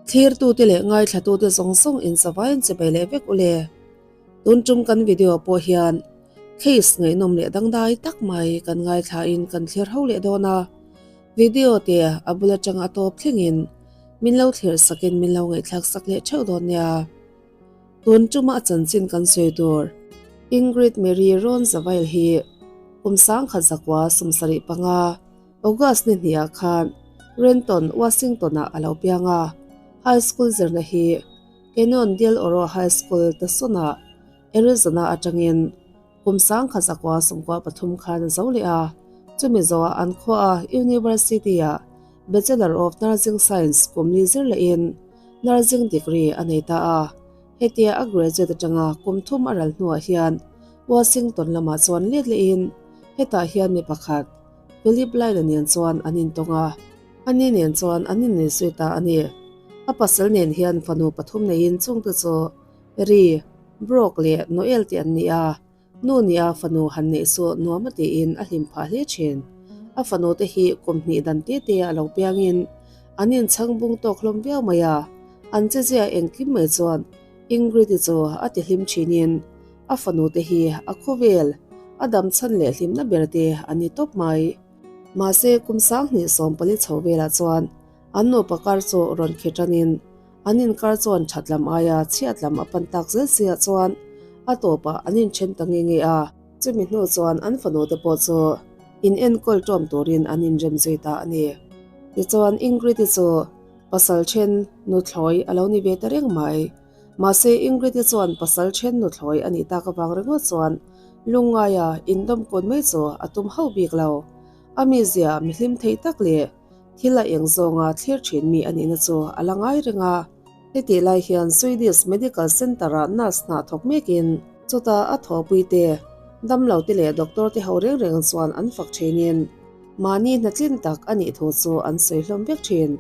Thlirtute leh ngaithlatute zawng zawng inzavain chibai leh vek ule. Tun tum kan video pawh hian case ngaihnawm leh dangdai tak mai kan ngaithlain kan thlir ho leh dawn a. Video te a bul atanga a tawp thlengin min lo thlir sakin min lo ngaihthlak sak leh theuh dawn nia. Tun tuma a chanchin kan sawi tur Ingrid Marie Ronzavail hi kum 1975 August ni hniah khan Renton, Washington-ah a lo piang a. High school zirna hi Canyon del Oro High School, Tucson-ah, Arizona atangin kum 1993 khan a zo leh a. Chumi zawhah an khuaa University-ah Bachelor of Nursing Science kum li zir lehin Nursing degree a nei ta a. Hetia a graduate atanga kum thum a ral hnuah hian Washington lamah chuan let lehin hetah hian mi pakhat Philip Lyle-a nen chuan an intawng a. Ani nen chuan an innei zui ta a ni. A pasal nen hian fanu pathum neiin chungte chu Ri, Brock leh Noel te an ni a. Nu nia fanu han neih chu nuam a tiin a hlim phah hle thin. A fanu te hi kum hnih dan te te a lo piangin an inchhang bung tawk hlawm viau mai a. An chezia engkim mai chuan Ingrid-i chu a ti hlim thinin a fanu te hi a khawvel, a damchhan leh hlimna ber te an ni tawp mai. Mahse, kum 2014 chho velah chuan an nupa kar chu rawn khi tanin an inkar chuan that lam aia chhiat lam a pan tak zel siah chuan a tawpah an inthen ta nge nge a. Chumi hnu chuan an fanu te pawh chu in enkawl tawm turin an inrem zui ta a ni. Tichuan, Ingrid-i chu pasal then nuthlawi a lo ni ve ta reng mai. Mahse, Ingrid-i chuan pasal then nuthlawi a nih tak avang ringawt chuan lungngaia indawm kun mai chu a tum hauh bik lo. A mizia mi hlim thei tak leh thil a eng zawnga thlir thin mi a nihna chu a la ngai reng a. Hetih lai hian Swedish Medical Centre-ah nurse hna thawk mekin chuta a thawhpuite, damlote leh doctor te ho reng reng chuan an fak thinin mahni hnatlin tak a nih thu chu an sawi hlawm vek thin.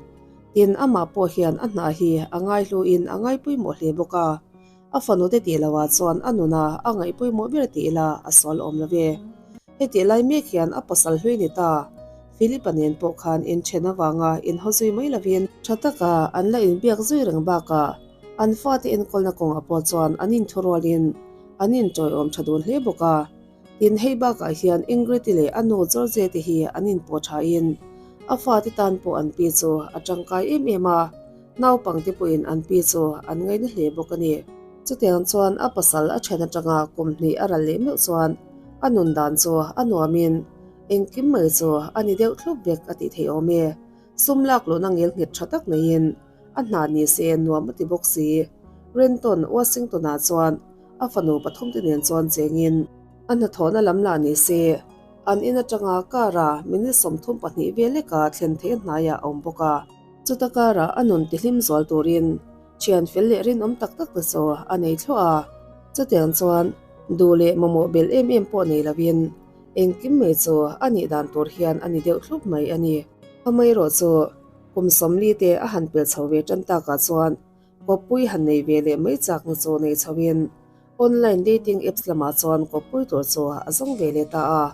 Tin, amah pawh hian a hna hi a ngaihluin a ngaipawimawh hle bawk a. A fanute tih lohah chuan a nuna a ngaihpawimawh ber tih ila a sual awm lo ve. Hetih lai mek hian a pasal hlui ni ta, Philip-a nen pawh khan inthen avanga inhaw zui mai lovin, tha taka an la inbiak zui reng bakah an fate enkawlna kawngah pawh chuan an inthurualin an intawiawm tha dun hle bawk a. Tin, hei bakah hian Ingrid-i leh a nu George te hi an inpawh thain a fate tan pawh an pi chu a tangkai em em a. Naupangte pawhin an pi chu an ngaina hle bawk a ni. Chutiang chuan a pasal a then atanga kum hnih a ral leh meuh chuan a nun dan chu a nuamin engkim mai chu a ni deuh thlup vek a tih theih awm e. Sum lak luhna ngel nghet tha tak neiin a hna ni se nuam a ti bawk si. Renton, Washington-ah chuan a fanu pathumte nen chuan chengin a hnathawhna lam lah ni se an in atanga car-a minute 32 vel leka thlen theih hnaiah a awm bawk a. Chuta karah a nun tihlim zual turin thian fel leh rinawm tak tak te chu a nei thluah a. Chutiang chuan duh leh mamawh belh em em pawh nei lovin engkim mai chu a nih dan tur hian a ni deuh thlup mai a ni. Amaherawh chu kum 40 te a han pel chho ve tan takah chuan kawppui han nei ve leh mai chakna chu nei chhoin Online dating apps lamah chuan kawppui tur chu a zawng ve leh ta a.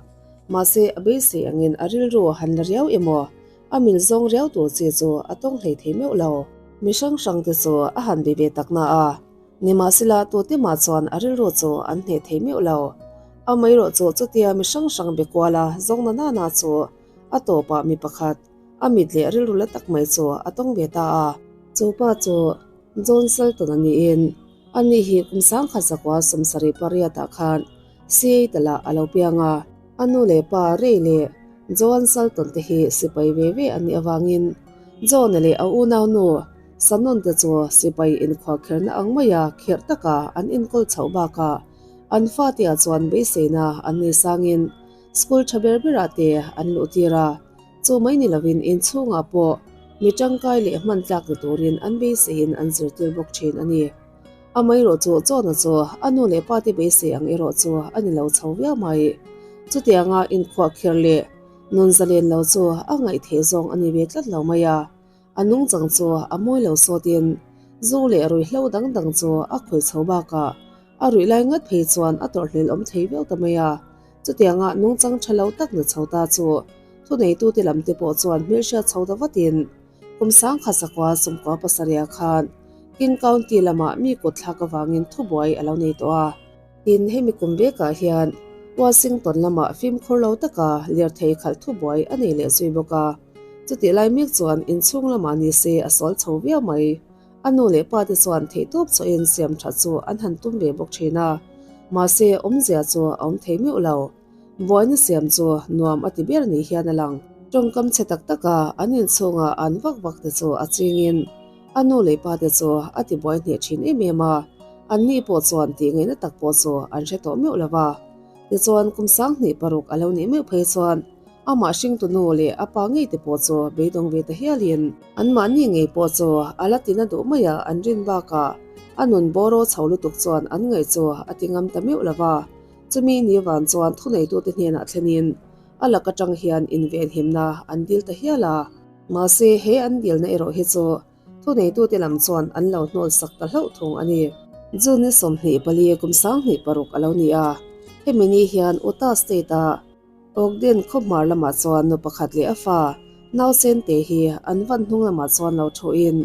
Mahse, a beisei angin a rilru han la riau emaw, a mil zawng riau tur chi chu a tawng hlei thei meuh lo. Mi hrang hrang te chu a han be ve tak na a, nimahsela tute mah chuan a rilru chu an hneh thei meuh lo. Amaherawhchu chutia mi hrang hrang be kuala zawng na nana chu a tawpah mi pakhat, a mit leh rilru la tak mai chu a tawng ve ta a. Chu pa chu John Shelton a niin Ani hi kum 1978 ah khan Seattle-ah a lo piang a. A nu leh pa Ray leh Joan Salton te hi sipai ve ve an nih avangin John-a leh a unaunu Shannon te chu sipai inkhuahkherna ang maia kherh taka an inkawl chhoh bakah an fate-ah chuan beiseina an nei sangin school tha ber berah te an luhtir a. Chu mai ni lovin inchhungah pawh mi tangkai leh hman tlak ni turin an beiseiin an zirtir bawk thin a ni. Amaherawh chu chawna chu a nu leh pate beisei ang erawh chu a ni lo chho viau mai. Chutianga inkhuahkhirh leh nun zalen lo chu a ngaihtheh zawng a ni ve tlat lo mai a. A nungchang chu a mawi lo sawtin zu leh ruihhlo dang dang chu a khawih chho bakah a ruih lai ngat phei chuan a tawrhhlel awm thei viau ta mai a. Chutianga nungchang tha lo tak ni chho ta chu thuneitute lam te pawh chuan hmelhriat chho ta vatin. Kum 1917 ah khan King County lamah mi kut thlak avangin thubuai a lo nei tawh a. Tin, hemi kum vekah hian Washington lamah fimkhur lo taka lirthei khalh thubuai a nei leh zui bawk a. Chutih lai mek chuan inchhung lamah ni se a sual chho viau mai. A nu leh pa te chuan theihtawp chawhin siam that chu an han tum ve bawk thin a, mahse awmzia chu a awm thei meuh lo. Buaina siam chu nuam a ti ber ni hian a lang. Tawngkam chhe tak taka an inchhunga an vak vak te chu a chingin a nu leh pa te chu a ti buai hneh thin em em a, an ni pawh chuan tih ngaihna tak pawh chu an hre tawh meuh lo va. Tichuan kum 2006 a lo nih meuh phei chuan Amah hringtu nu leh a pa ngei te pawh chu beidawng ve ta hialin anmahni ngei pawh chu a la tina duh mai a, an rin bakah a nun bawraw chho lutuk chuan an ngaih chu a ti ngam ta meuh lo va. Chumi ni van chuan thuneitute hnenah thlenin a lak atang hian invenhimna an dil ta hial a. Mahse he an dilna erawh hi chu Thuneitute lam chuan an lo hnawl sak ta hlauh thung a ni. June ni 24 kum 2006 a lo ni a, hemi ni hian Utah State-a Ogden khaw hmar lamah chuan nu pakhat leh a fa nausen te hi an van hnung lamah chuan lo thuin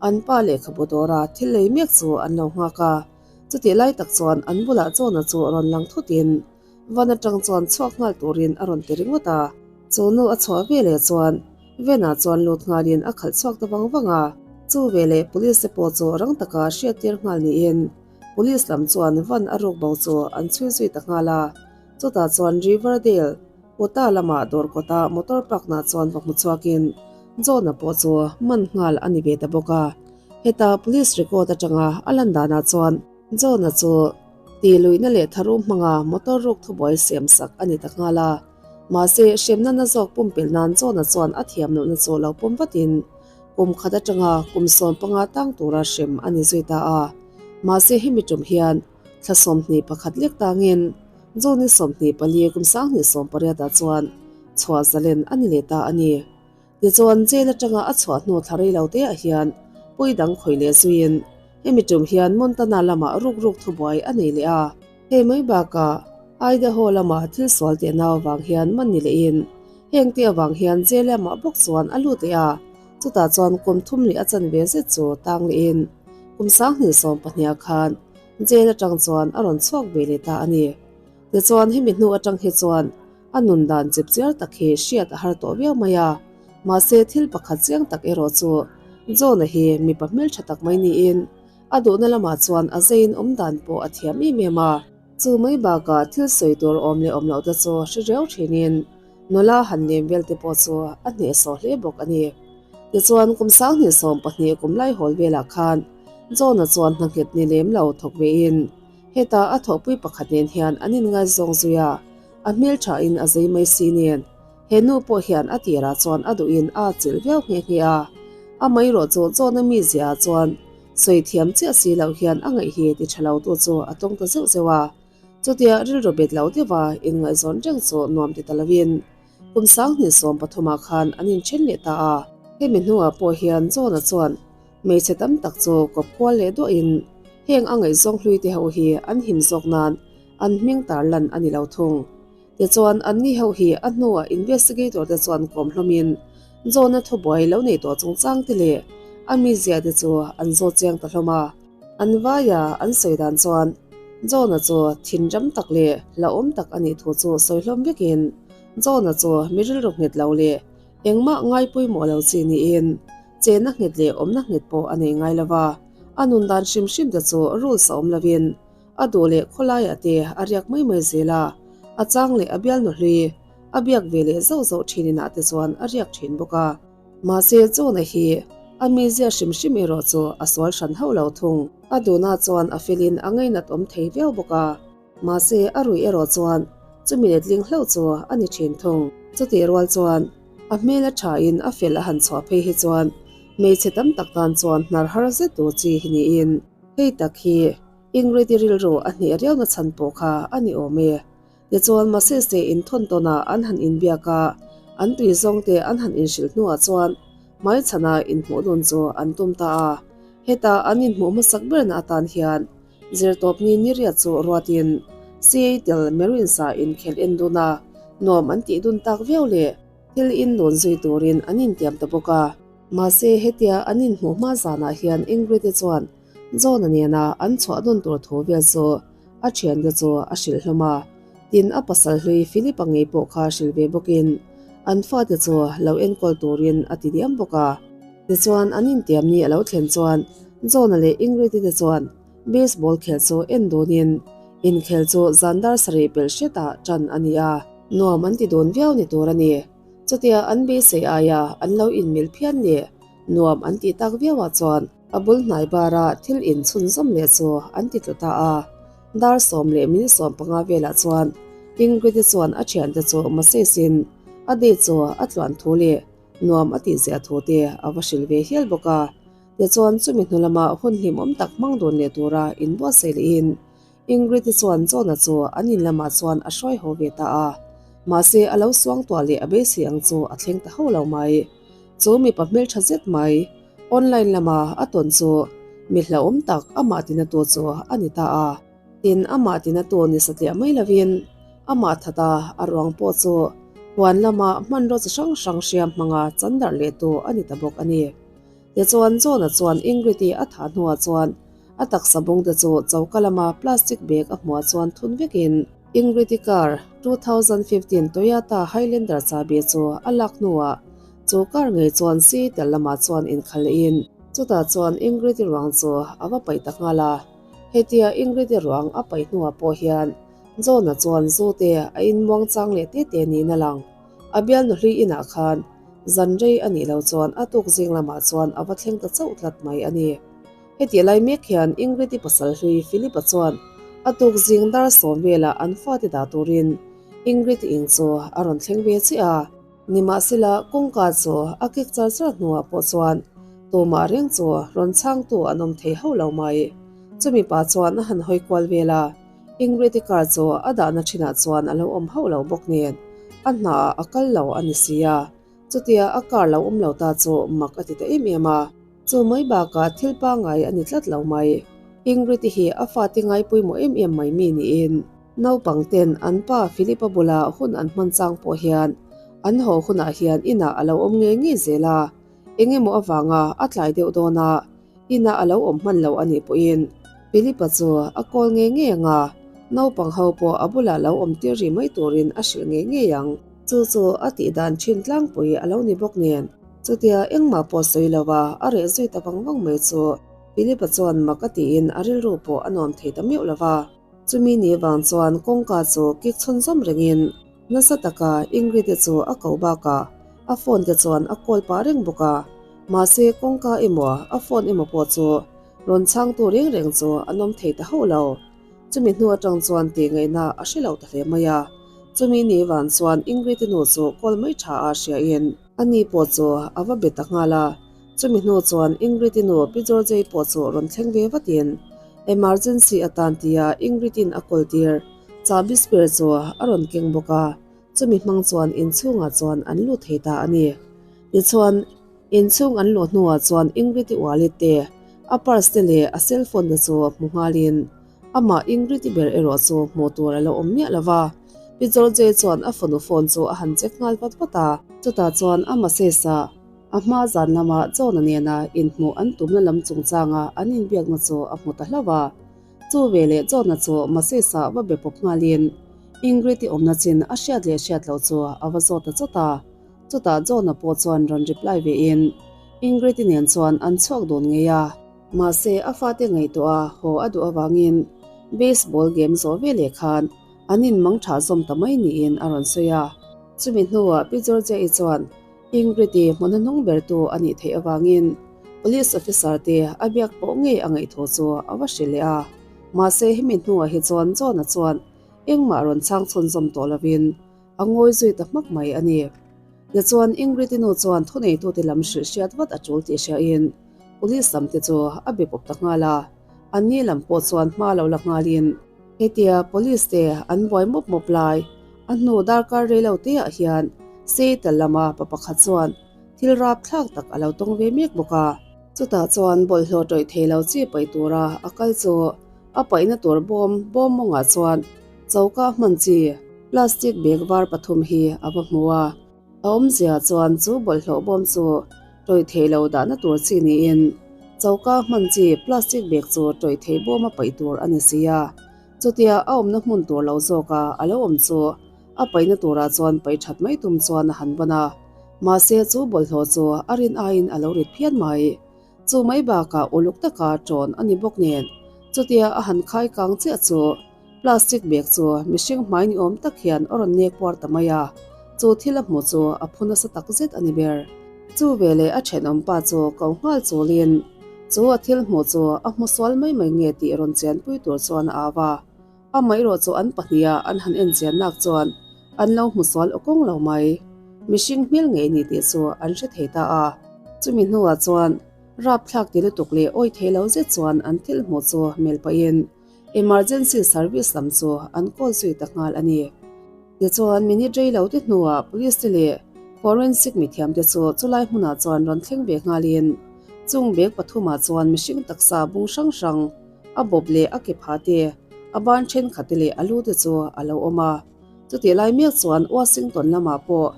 an pa lehkhabu dawra thil lei mek chu an lo nghak a. Chutih lai tak chuan an bulah John-a chu rawn lang thutin Van atang chuan chhuak nghal turin a rawn ti ringawt a. Chu nu a chhuah veleh chuan Van-ah chuan lut nghalin a khalh chhuak ta vang vang a. Chu veleh Police te pawh chu rang taka hriattir nghal niin Police lam chuan Van a ruk bo chu an chhui zui ta nghal a. Chutah chuan Riverdale, Utah lamah dawr kawta motor park nah chuan va hmu chhuakin John-a pawh chu man nghal a ni ve ta bawk a. Heta Police record atanga a lan danah chuan John-a chu Tih luihna leh tharum hmanga motor ruk thubuai siam sak a ni ta nghal a. Mahse, hremna na zawk pumpelh nan John-a chuan a thiam lohna chu lo pawm vatin kum khat atanga kum 15 tang tura hrem a ni zui ta a. Mahse, hemi tum hian thla 21 lek tangin June 24 kum 2018 ah chuan chhuah zalen a ni leh ta a ni. Tichuan, jail atanga a chhuah hnu thla rei lo te ah hian pui dang khawih leh zuiin hemi tum hian Montana lamah ruk ruk thubuai a nei leh a. Hei mai bakah Idaho lamah thil sual teh nau avang hian man ni lehin heng te avang hian jail lamah bawk chuan a lut leh a, chutah chuan kum thum leh a chanve zet chu tang lehin kum 2012 ah khan jail atang chuan a rawn chhuak ve leh ta a ni. Tichuan, hemi hnu atang hi chuan A nun dan chip chiar tak hi hriat a har tawh viau mai a, mahse thil pakhat chiang tak erawh chu John-a hi mipa hmeltha tak mai niin a duhna lamah chuan a zeiin awm dan pawh a thiam em em a. Chu mai bakah thil sawi tur awm leh awm loh te chu hre riau thinin nula han lem vel te pawh chu a hnehsawh hle bawk a ni. Tichuan kum 2012 kum lai hawl velah khan John-a chuan hna nghet ni lem lo thawk vein hetah a thawhpui pakhat nen hian an inngaizawng zui a. A hmelthain a zei mai si nen, he nu pawh hian a tirah chuan a duhin a chilh viau nghe nghe a. Amaherawh chu John-a mizia ah chuan sawi thiam chiah si loh hian a ngaih hi ti tha lo tu chu a tawng ta zeuh zeuh a. Chutia rilru bet lo deuha inngaihzawn reng chu nuam ti ta lovin kum 2013 ah khan an inthen leh ta a. Hemi hnuah pawh hian John-a chuan hmeichhe tam tak chu kawp kual leh duahin heng a ngaihzawng hlui te ho hi an him zawk nan An hming tar lan a ni lo thung. Tichuan, anni ho hi a hnuah investigator te chuan kawm hlawmin John-a thubuai lo nei tawh chungchang te leh a mizia te chu an zawt chiang ta hlawm a. An vaia an sawi dan chuan John-a chu thinram tak leh hlauhawm tak a nih thu chu sawi hlawm vekin John-a chu mi rilru nghet lo leh engmah ngai pawimawh lo chi niin chenna nghet leh awmna nghet pawh a nei ngai lo va, a nun dan hrim hrim te chu rules a awm lovin A duh leh khawlaiah te a riak mai mai zel a, a chang leh a bialnu hlui a biak ve leh zauh zauh thin inah te chuan a riak thin bawk a. Mahse John-a hi a mizia hrim hrim erawh chu a sual hran hauh lo thung. A duhna chuan a felin a ngainat awm thei viau bawk a, mahse a ruih erawh chuan chumi letling hlauh chu a ni thin thung. Chutih rual chuan a hmel a thain a fel a han chhuah phei hi chuan hmeichhe tam tak tan chuan hnar har zet tur chi hi niin hei tak hi Ingrid-i rilru a hneh riauna chhan pawh kha a ni awm e. Tichuan Masese inthawn tawnah an han inbiak a, an tui zawngte an han inhrilh hnuah chuan hmaichhana inhmuh dun chu an tum ta a. Heta an inhmuh hmasak berna atan hian zirtawpni niriat chu ruatin Seattle Marines-a inkhelh en dun a, nuam an tih dun tak viau leh thil in dun zui turin an intiam ta bawk a. Mahse hetia an inhmuh hma zanah hian Ingrid-i chuan John-a nena an chhuah dawn tur thu vel chu a thiante chu a hrilh hlawm a. Tin, a pasal hlui Philip-a ngei pawh kha hrilh ve bawkin an fate chu lo enkawl turin a ti diam bawk a. Tichuan, an intiam ni a lo thlen chuan John-a leh Ingrid-i te chuan baseball khel chu en dunin inkhel chu zan dar sarih pelh hretah tan a ni a. Nuam an ti dun viau ni tur a ni. Chutia an beisei aia an lo inmil phian leh nuam an tih tak viauah chuan a bul hnai bara thil inchhunzawm leh chu an ti tlu ta a. Dar 10 leh minute 15 velah chuan Ingrid-i chuan a thiante chu massage-in a date chu a tluan thu leh nuam a tihziah thu te a va hrilh ve hial bawk a. Tichuan chumi hnu lama hun hlimawm tak hmang dun leh tura inbuatsaih lehin Ingrid-i chuan John-a chu an in lamah chuan a hruai haw ve ta a. Mahse a lo suang tuah leh a beisei ang chu a thleng ta hauh lo mai. Chu mipa hmeltha zet mai, online lama a tawn chu mi hlauhawm tak amah tinatu chu a ni ta a. Tin, amah tinatu ni satliah mai lovin amah that a, a ruang pawh chu huan lama hmanraw chi hrang hrang hriam hmanga chan darh lehtu a ni ta bawk a ni. Tichuan John-a chuan Ingrid-i a thah hnuah chuan a taksa bungte chu choka lama plastic bag a hmuah chuan thun vekin Ingrid-i car 2015 Toyota Highlander chahbi chu a lak hnuah chu car ngei chuan Seattle lamah chuan inkhal lehin chutah chuan Ingrid-i ruang chu a va paih ta nghal a. Hetia Ingrid-i ruang a paih hnuah pawh hian John-a chuan zu te a inmuang chang leh te te niin a lang. A bialnu hlui inah khan zan rei a nih loh chuan a tuk zing lamah chuan a va thleng ta chauh tlat mai a ni. Hetih lai mek hian Ingrid-i pasal hlui Philip-a chuan a tuk zing dar sawm velah an fate dah turin Ingrid-i ing chu a rawn thleng ve chiah a. Nimahsela kawngka chu a kik char char hnuah pawh chuan tumah reng chu rawn chhangtu an awm thei hauh lo mai. Chumi pa chuan a han hawi kual vel a. Ingrid-i car chu a dahna thinah chuan a lo awm hauh lo bawk nen a hnaah a kal lo a ni si a, chutia a car lo awm lo ta chu mak a ti ta em em a. Chu mai bakah thil pangngai a ni tlat lo mai. Ingrid-i hi a fate ngai pawimawh em em mai mi niin naupang ten an pa Philip-a bula hun an hman chang pawh hian an haw hunah hian inah a lo awm ngei ngei zel a, eng emaw avanga a tlai deuh dawn a, Inah a lo awm hman lo a nih pawhin Philip-a chu a kawl ngei ngei ang a, naupang ho pawh a bulah lo awm tir rih mai turin a hrilh ngei ngei ang. Chu chu a tih dan thin tlangpui a lo ni bawk nen, chutia engmah pawh sawi lo a, a reh zui ta vang vang mai chu Philip-a chuan mak a tiin a rilru pawh a nuam thei ta meuh lo va. Chumi ni vang chuan kawngka chu kik chhunzawm rengin Nasa taka Ingrid-i chu a ko bakah a phone te chuan a call pah reng bawk a, mahse kawngka emaw a phone emaw pawh chu rawn chhangtu reng reng chu an awm thei ta hauh lo. Chumi hnu atang chuan tih ngaihna a hre lo ta hle mai a, chumi ni van chuan Ingrid-i nu chu call mai tha a hriain ani pawh chu a va be ta nghal a, chumi hnu chuan Ingrid-i nu Pi George-i pawh chu rawn thleng ve vatin emergency atan tia Ingrid-in a call tir. Chahbi spare chu a rawn keng bawk a, chumi hmang chuan inchhungah chuan an lut thei ta a ni. Tichuan, inchhung an luh hnuah chuan Ingrid-i wallet te, a purse te leh a cell phone te chu hmu nghalin amah Ingrid-i ber erawh chu hmuh tur a lo awm miah lo va. Pi George chuan a fanu phone chu a han check nghal vat vat a. Chutah chuan a message ah a hma zan lama John-a nena inhmuh an tumna lam chungchanga an inbiakna chu a hmu ta hlauh a. Chu veleh John-a chu Moses-a va be pawp nghalin Ingrid-i awmna chin a hriat leh hriat loh chu a va zawt ta chawt a. Chutah John-a pawh chuan rawn reply vein Ingrid-i nen chuan an chhuak dun ngei a. Mahse a fate ngaihtuah a haw a duh avangin baseball game zawh veleh khan an inmang tha zawm ta mai niin a rawn sawi a. Chumi hnuah Pi Georgia-i chuan Ingrid-i hmun hnuhnung bertu a nih theih avangin Police officer te a biak pawh ngei a ngaih thu chu a va hrilh leh a. Mahse hemi hnuah hi chuan John-a chuan engmah rawn chhang chhunzawm tawh lovin a ngawi zui ta hmak mai a ni. Tichuan Ingrid-i nu chuan thuneitute lam hrilh hriat vat a tul tih hriain Police lam te chu a be pawp ta nghal a. Anni lam pawh chuan hma lo la nghalin hetia Police te an buai mawp mawp lai a hnu darkar rei lo te ah hian Seattle lama pa pakhat chuan thil rapthlak tak a lo tawng ve mek bawk a. Chutah chuan bawlhhlawh tawih thei lo chi paih tura a kal chu a paihna tur bawm bawm mawngah chuan choka hman chi plastic bag var pathum hi a va hmu a. A awmzia chuan chu bawlhhlawh bawm chu. Tawih thei lo dahna tur chi niin choka hman chi plastic bag chu tawih thei bawma paih tur a ni si a. Chutia a awmna hmun tur lo zawka a lo awm chu a paihna turah chuan paih that mai tum chuan a han ban a. Mahse chu bawlhhlawh chu a rin aiin a lo rit phian mai. Chu mai bakah uluk taka ṭawn a ni bawk nen chutia a han khai kang chiah chu Plastic bag chu mihring hmai ni awm tak hian a rawn nek puar ta mai a, chu thil a hmuh chu a phu nasa tak zet a ni ber. Chu veleh a thenawm pa chu ko nghal chulin chu a thil hmuh chu a hmu sual mai mai nge tih rawn chianpui tur chuan a au a. Amaherawh chu an pahniha an han en chian nak chuan an lo hmu sual aw kawng lo mai. Mihring hmel ngei ni tih chu an hre thei ta a. Chumi hnuah chuan rapthlak ti lutuk leh awi thei lo zet chuan an thil hmuh chu melh pahin Emergency service lam chu an call zui ta nghal a ni. Tichuan, minute rei lo te hnuah police te leh forensic mithiam te chu chulai hmunah chuan rawn thleng ve nghalin chung bag pathumah chuan mihring taksa bung hrang hrang, a bawp leh a ke pha te, a ban thenkhat te leh a lu te chu a lo awm a. Chutih lai mek chuan Washington lamah pawh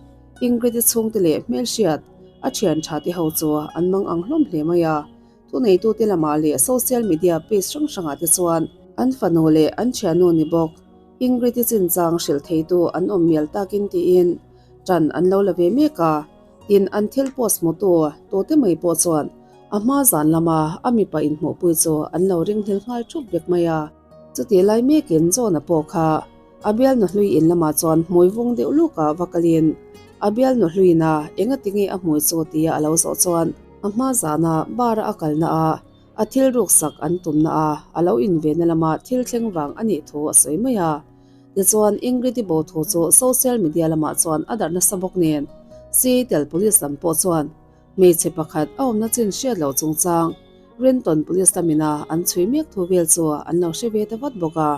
Ingrid-i chhungte leh hmelhriat a thian tha te ho chu an mang ang hlawm hle mai a. Thuneitute lamah leh social media page hrang hrangah te chuan an fanu leh an thiannu ni bawk Ingrid-i chinchang hrilh theitu an awm mial takin tiin ṭan an lo la ve mek a, tin an thil post hmutu tute mai pawh chuan a hma zan lama a mipa inhmuhpui chu an lo ringhlel nghal ṭhup vek mai a. Chutih lai mekin John-a pawh kha a bialnu hlui in lamah chuan hmui vung deuh luk a va kalin a bialnu hluina engati nge a hmui chu tia a lo zawh chuan a hma zana bar a a kalna a a thil ruksak an tumna a a lo invenna lama thil thleng vang a nih thu a sawi mai a. Tichuan Ingrid-i bo thu chu social media lamah chuan a darh nasa bawk nen Seattle Police lam pawh chuan Hmeichhe pakhat a awmna chin hriat loh chungchang Renton Police lamina an chhui mek thu vel chu an lo hre ve ta vat bawk a.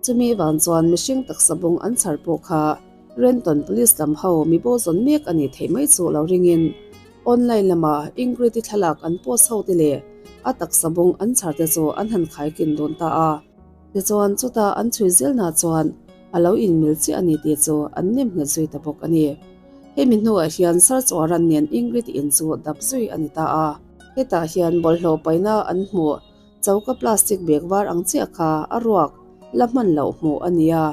Chumi vang chuan mihring taksa bung an chhar pawh kha Renton Police lam ho mi bo zawn mek a nih theih mai chu lo ringin online lama Ingrid-i thlalak an post ho te leh a taksa bung an chhar te chu an han khaikin dawn ta a. Tichuan chuta an chhui zelna chuan a lo inmil chiah a ni tih chu an nem nghet zui ta bawk a ni. Hemi hnuah hian search warrant nen Ingrid in chu dap zui a ni ta a. Hetah hian bawlhhlawh paihna an hmuh choka plastic bag var ang chiah kha a ruak la hman loh hmuh a ni a.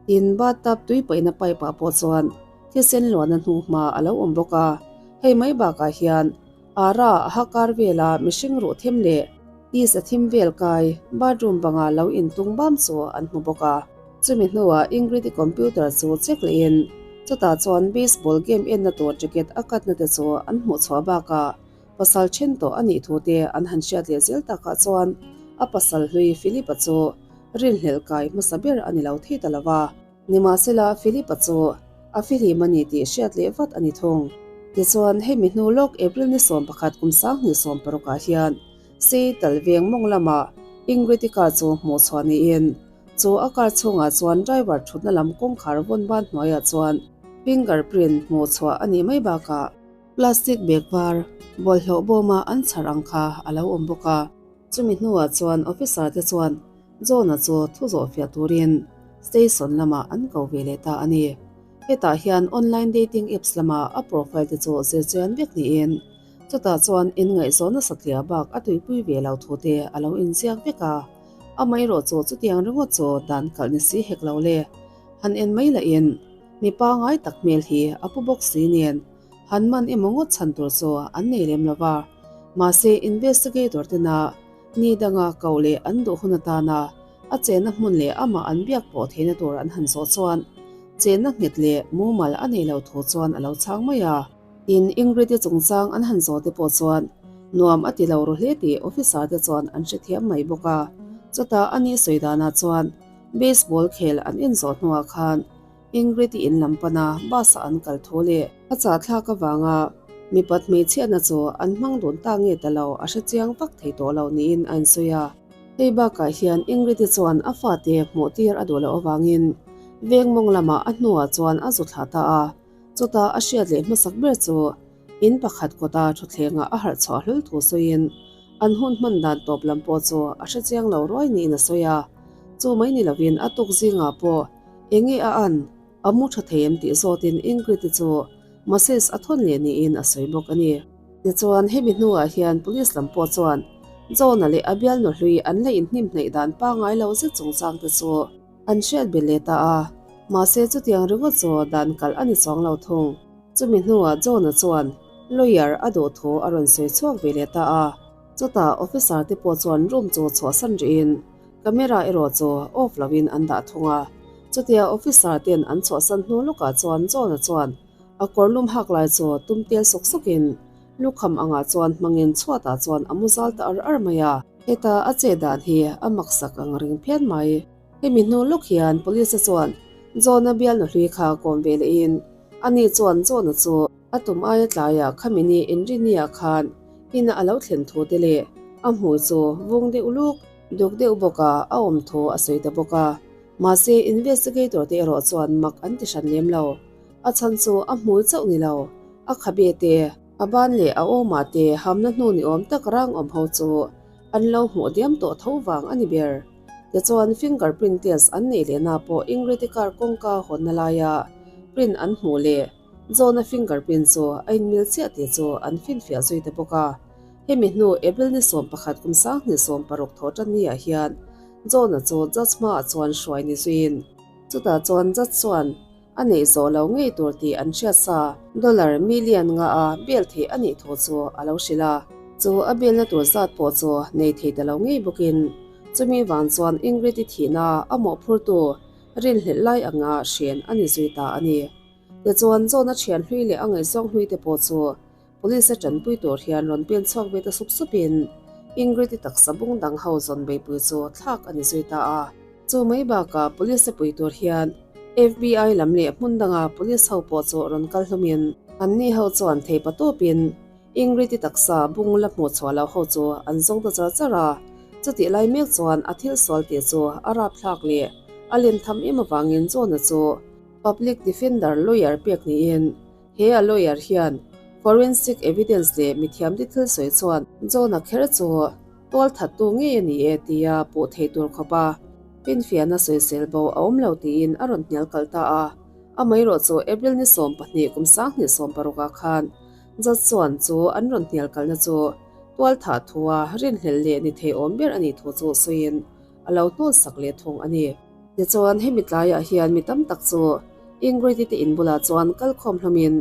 Tin, bathtub tui paihna pipe ah pawh chuan thisen luahna hnuhma a lo awm bawk a. Hei mai bakah hian Ara a ha kar vela mihring ruh them leh is a thim vel kai bathroom banga lo intung bam chu an hmu bawk a. Chumi hnuah Ingrid-i computer chu check lehin chutah chuan baseball game enna tur ticket a cut na te chu an hmuh chhuah bakah pasal then tawh a nih thu te an han hriat leh zel takah chuan a pasal hlui Philip-a chu rinhlelh kai hmasa ber a ni lo thei ta lo va. Nimahsela, Philip-a chu a fihlim a ni tih hriat leh vat a ni thung. Tichuan, hemi hnu lawk April ni 11 kum 2016 ah hian Seattle veng mawng lamah Ingrid-i car chu hmuh chhuah niin, chu a car chhungah chuan driver thutna lam kawngkhar vawn ban hnuaiah chuan finger print hmuh chhuah a nih mai bakah plastic bag var bawlhhlawh bawma an chhar ang kha a lo awm bawk a. Chumi hnuah chuan officer te chuan John-a chu thu zawh fiah turin station lamah an ko ve leh ta a ni. Hetah hian online dating apps lama a profile te chu zirchian vek niin chutah chuan inngaihzawnna satliah bak a tuipui ve lo thu te a lo inziak vek a. Amaherawh chu chutiang ringawt chu dan kalh ni si hek lo le. Han en mai lahin mi pangai tak hmel hi a pu bawk si nen han man emaw ngawt chhan tur chu an nei lem lo va. Mahse investigator tena Ni danga koh leh an duh hun atana a chenna hmun leh amah an biak pawh theihna tur an han zawh chuan chenna nghet leh mumal a nei lo thu chuan a lo chhang mai a. Tin, Ingrid-i chungchang an han zawh te pawh chuan nuam a ti lo ru hle tih officer te chuan an hrethiam mai bawk a. Chutah a ni sawi danah chuan baseball khel an inzawh hnuah khan Ingrid-i in lam pana bus a an kal thu leh a chahthlak avanga mipat hmeichhiatna chu an hmang dun ta nge ta lo a hre chiang vak thei tawh lo niin a insawi a. Hei bakah hian Ingrid-i chuan a fate hmuh tir a duh loh avangin veng mawng lamah a hnuah chuan a zu thlah ta a, chutah a hriat leh hmasak ber chu in pakhat kawta thutthlengah a harh chhuah hlawl thu sawiin an hun hman dan tawp lam pawh chu a hre chiang lo ruai niin a sawi a. Chu mai ni lovin a tuk zingah pawh Enge a an? A mu tha thei em tih zawtin Ingrid-i chu message a thawn leh niin a sawi bawk a ni. Tichuan, hemi hnuah hian police lam pawh chuan John-a leh a bialnu hlui an la inhnim hnaih dan pangngai lo zet chungchang te chu an hriat belh leh ta a, mahse chutiang ringawt chu dan kalh a ni chuang lo thung. Chumi hnuah John-a chuan lawyer a duh thu a rawn sawi chhuak ve leh ta a, chutah officer te pawh chuan room chu chhuahsan rihin camera erawh chu off loin an dah thung a. Chutia officer ten an chhuahsan hnu lawkah chuan John-a chuan a kawr lum hak lai chu tum tel sawk sawkin lukham angah chuan hmangin chhuatah chuan a mu zal ta ar ar mai a. Heta a che dan hi a maksak ang ring phian mai. Hemi hnu lawk hian police chuan John-a bialnu hlui kha kawm ve lehin ani chuan John-a chu a tum aia tlaiah khami ni inrinniah khan ina a lo thlen thu te leh a hmui chu vung deuh luk duk deuh bawka a awm thu a sawi ta bawk a. Mahse investigator te erawh chuan mak an ti hran lem lo. A chhan chu a hmui chauh ni lo, a khabe te, a ban leh a awmah te hamna hnu ni awm tak rang awm ho chu an lo hmuh diam tawh tho vang a ni ber. Tichuan finger print test an neih lehna pawh Ingrid-i car kawngka hawnna laia print an hmuh leh John-a finger print chu a inmil chiah tih chu an finfiah zui ta bawk a. Hemi hnu April ni 11 kum 2016 thawh tan ni ah hian John-a chu judge hmaah chuan hruai ni zuiin chutah chuan judge chuan a neih zawh lo ngei tur tih an hriat sa. Dollar million nga a bail theih a nih thu chu a lo hrilh a, chu a bailna tur zat pawh chu nei thei ta lo ngei bawkin chumi vang chuan Ingrid-i thihna a mawhphurtu rinhlelh lai anga hren a ni zui ta a ni. Tichuan John-a thian hlui leh a ngaihzawng hlui te pawh chu Police a tanpui tur hian rawn pen chhuak ve ta sup supin Ingrid-i taksa bung dang ho zawn beipui chu thlak a ni zui ta a. Chu mai bakah Police a pui tur hian FBI lam leh hmun danga Police ho pawh chu rawn kal hlawmin anni ho chuan thei pa tawpin Ingrid-i taksa bung la hmuh chhuah loh ho chu an zawng ta char char a. Chutih lai mek chuan a thil sual tih chu a rapthlak leh a len tham em avangin John-a chu Public Defender lawyer pek niin He a lawyer hian forensic evidence leh mithiamte thil sawi chuan John-a kher chu tual thattu ngei a ni e tia puh theih tur khawpa finfiahna sawisel bo a awm lo tiin a rawn hnial kalh ta a. Amaherawh chu April ni 12 kum 2016 ah khan judge chuan chu an rawn hnial kalhna chu tual thah thua rinhlelh leh ni thei awm ber a nih thu chu sawiin a lo hnawl sak leh thung a ni. Tichuan, hemi tlaiah hian mi tam tak chu Ingrid-i te in bulah chuan kal khawm hlawmin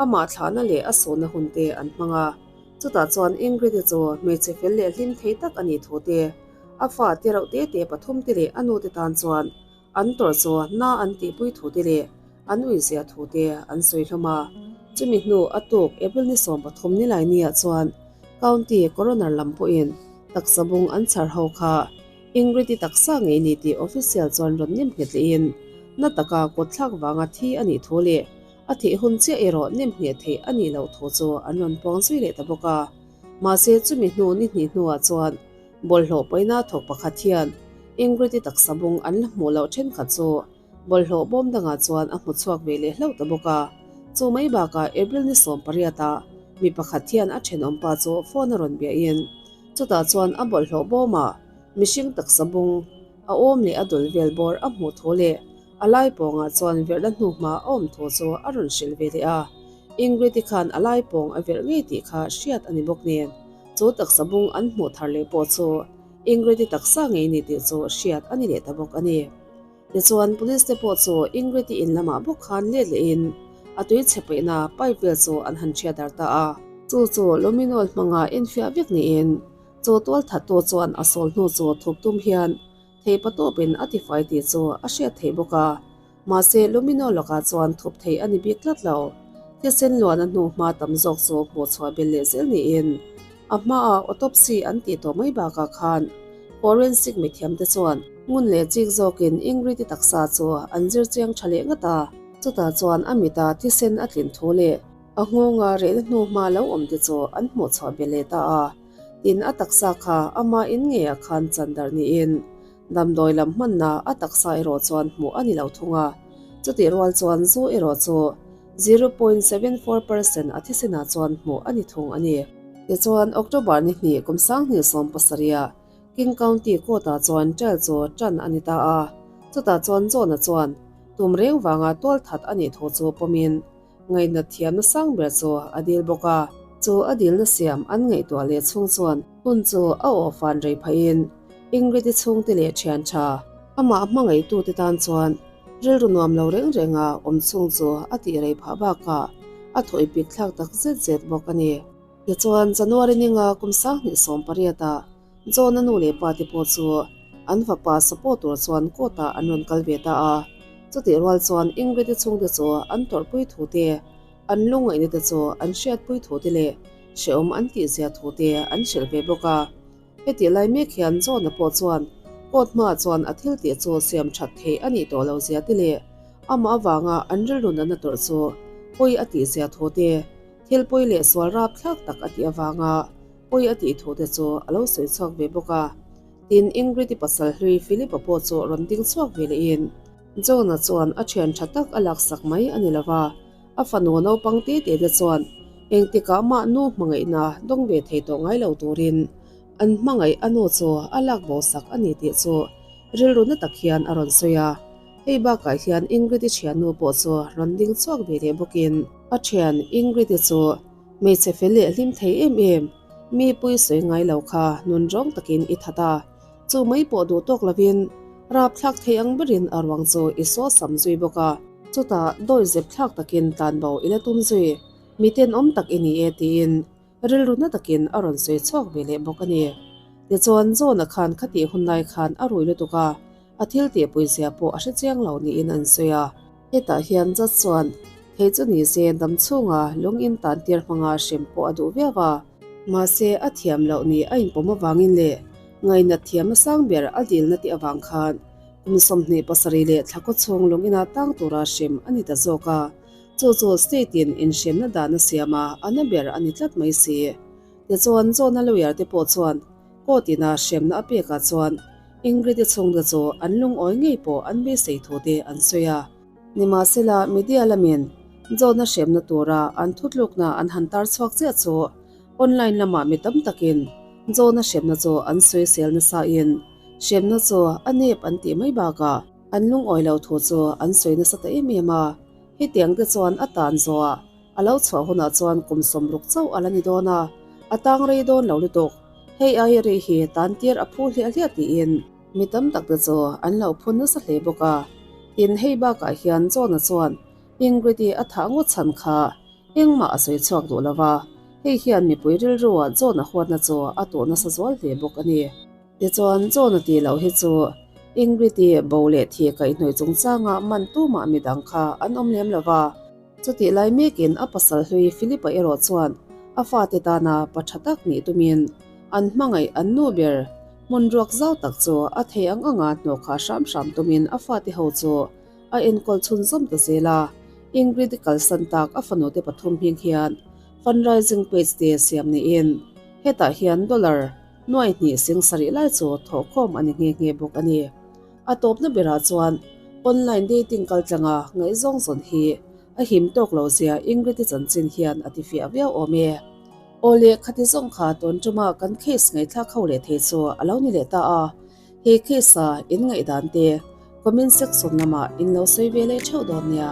amah thlahna leh a suhna hun te an hmang a. Chutah chuan Ingrid-i chu hmeichhe fel leh hlim thei tak a nih thu te, a fa te reuh te te pathum te leh a nu te tan chuan an tawrh chu na an tihpui thu te leh an uizia thu te an sawi hlawm a. Chumi hnu a tuk April ni 13 nilai niah chuan County Coroner lam pawhin taksa bung an chhar ho kha Ingrid-i taksa ngei ni tih official chuan rawn nem nghet lehin na taka kut thlak vanga thi a nih thu leh a thih hun chiah erawh nem ngheh theih a nih loh thu chu an rawn puang zui leh ta bawk a. Mahse chumi hnu ni hnih hnuah chuan bawlhhlawh paina thawk pakhat hian Ingrid-i taksa bung an la hmuh loh thenkhat chu Bawlhhlawh bawm dangah chuan a hmu chhuak ve leh hlauh ta bawk a. Chu mai bakah April ni 18 ah mi pakhat hian a thenawmpa chu phone a rawn biahin chutah chuan a bawlhhlawh bawmah mihring taksa bung a awm leh a dul vel bawr a hmuh thu leh a lai pawngah chuan verhna hnuhma a awm thu chu a rawn hrilh ve leh a. Ingrid-i khan a lai pawng a verh ngei tih kha hriat a ni bawk nen chu taksa bung an hmuh thar leh pawh chu Ingrid-i taksa ngei ni tih chu hriat a ni leh ta bawk a ni. Tichuan, police te pawh chu Ingrid-i in lamah bawk khan let lehin a tui chhe paihna pipe vel chu an han hriat dar ta a. Chu chu luminol hmanga enfiah vek niin chu tual thattu chuan a sawl hnu chu thup tum hian theipa tawpin a tifai tih chu a hriat theih bawk a. Mahse, luminol lakah chuan thup theih a ni bik tlat lo. Thisen luana hnu hma tam zawk chu hmuh chhuah belh leh zel niin a hmaah autopsy an tih tawh mai bakah khan forensic mithiamte chuan ngun leh chik zawkin Ingrid-i taksa chu an zir chiang tha leh ngat a. Chutah chuan a mita thisen a tlin thu leh a nghawnga rehna hnu hma lo awm te chu an hmuh chhuah belh leh ta a. Tin, a taksa kha ama in ngeiah khan chan darh niin Damdawi lam hmanna a taksa erawh chuan hmuh a ni lo thung a, chutih rual chuan zu erawh chu 0.74 percent a thisenah chuan hmuh a ni thung a ni. Tichuan, October ni hnih kum 2017 ah King County Court-ah chuan trial chu tan a ni ta a, chutah chuan John-a chuan tum reng vanga tualthat a nih thu chu pawmin, Ngaihnat thiamna sang ber chu a dil bawk a. Chu a dilna siam an ngaihtuah leh chhung chuan hun chu a aw fan rei phahin Ingrid-i chhungte leh thian tha, amah hmangaihtute tan chuan rilru nuam lo reng renga awm chhung chu a tih rei phah bakah a thawih pik thlak tak zet zet bawk a ni. Tichuan, January ninga kum 2018 ah John-a nu leh pa te pawh chu an fapa support tur chuan court ah an rawn kal ve ta a. Chutih rual chuan Ingrid-i chhungte chu an tawrhpui thu te, an lungngaihna te chu an hriatpui thu te leh hrehawm an tihzia thu te an hrilh ve bawk a. Hetih lai mek hian John-a pawh chuan court hmaah chuan a thil tih chu siam that theih a nih tawh lo zia te leh amah avanga an rilru natna tawrh chu pawi a tihzia thu te, thil pawi leh sual rapthlak tak a tih avanga pawi a tih thu te chu a lo sawi chhuak ve bawk a. Tin, Ingrid-i pasal hlui Philip-a pawh chu rawn ding chhuak ve lehin John-a chuan a thian tha tak a laksak mai a ni lo va, a fanu naupang te te te chuan engtikah mah nu hmangaihna dawng ve thei tawh ngai lo turin an hmangaih a nu chu a lak bo sak a ni tih chu rilru na tak hian a rawn sawi a. Hei bakah hian Ingrid-i thiannu pawh chu rawn ding chhuak ve leh bawkin a thian Ingrid-i chu hmeichhe fel leh hlim thei em em, mi pui sawi ngai lo kha nun rawng takin i that a, chu mai pawh duh tawk lovin rapthlak thei ang berin a ruang chu i saw sam zui bawk a. Chutah dawi zep thlak takin tlanbo i la tum zui, mi tenawm tak i ni e tiin rilru na takin a rawn sawi chhuak ve leh bawk a ni. Tichuan John-a khan khatih hun lai khan a rui lutuk a, a thil tihpui zia pawh a hre chiang lo niin an sawi a. Hetah hian judge chuan thei chu ni se dam chhunga lung in tan tir hmanga hrem pawh a duh viau a. Mahse a thiam loh ni a inpawm avangin leh ngainat thiamna sang ber a dilna tih avang khan kum 27 leh thla kaw chhung lung ina tang tura hrem a ni ta zawk a. Chu chu state in inhremna dan a siam a, a na ber a ni tlat mai si. Tichuan John-a lawyer te pawh chuan court ina hremna a pekah chuan Ingrid-i chhungte chu an lungawi ngei pawh an beisei thu te an sawi a. Nimahsela, media lamin John-a hremna tura an thutlukna an han tar chhuak chiah chu online lamah mi tam takin John-a hremna chu an sawisel nasain hremna chu a nep an tih mai bakah an lungawi lo thu chu an sawi nasa ta em em a. Hetiang te chuan a tan zawhah a lo chhuah hunah chuan kum 60 chauh a la ni dawn a, a tang rei dawn lo lutuk. Hei ai rih hi tan tir a phu hliah hliah tiin mi tam tak te chu an lo phun nasa hle bawk a. Tin, hei bakah hian John-a chuan Ingrid-i a thah ngawt chhan kha engmah a sawi chhuak duh lo va, hei hian mipui rilruah John-a huatna chu a tuh nasa zual hle bawk a ni. Tichuan, John-a tih loh hi chu Ingrid-i bo leh thih kaihhnawih chungchanga man tumah midang kha an awm lem lo va. Chutih lai mekin a pasal hlui Philip-a erawh chuan a fate tana pa tha tak nih tumin an hmangaih an nu ber hmun ruak zau tak chu a thei ang anga hnawh khah hram hram tumin a fate ho chu a enkawl chhunzawm ta zel a. Ingrid-i kalsan tak a fanute pathum hming hian fundraising page te siam niin hetah hian dollar nuai hnih sing sarih lai chu thawhkhawm a ni nghe nghe bawk a ni. A tawpna berah chuan online dating kaltlanga ngaihzawng zawn hi a him tawk lo zia Ingrid-i chanchin hian a tifiah viau awm e. Aw leh khati zawng kha tun tuma kan case ngaihthlak ho leh thei chu a lo ni leh ta a, he case-a in ngaihdan te comment section lamah in lo sawi ve leh theuh dawn nia.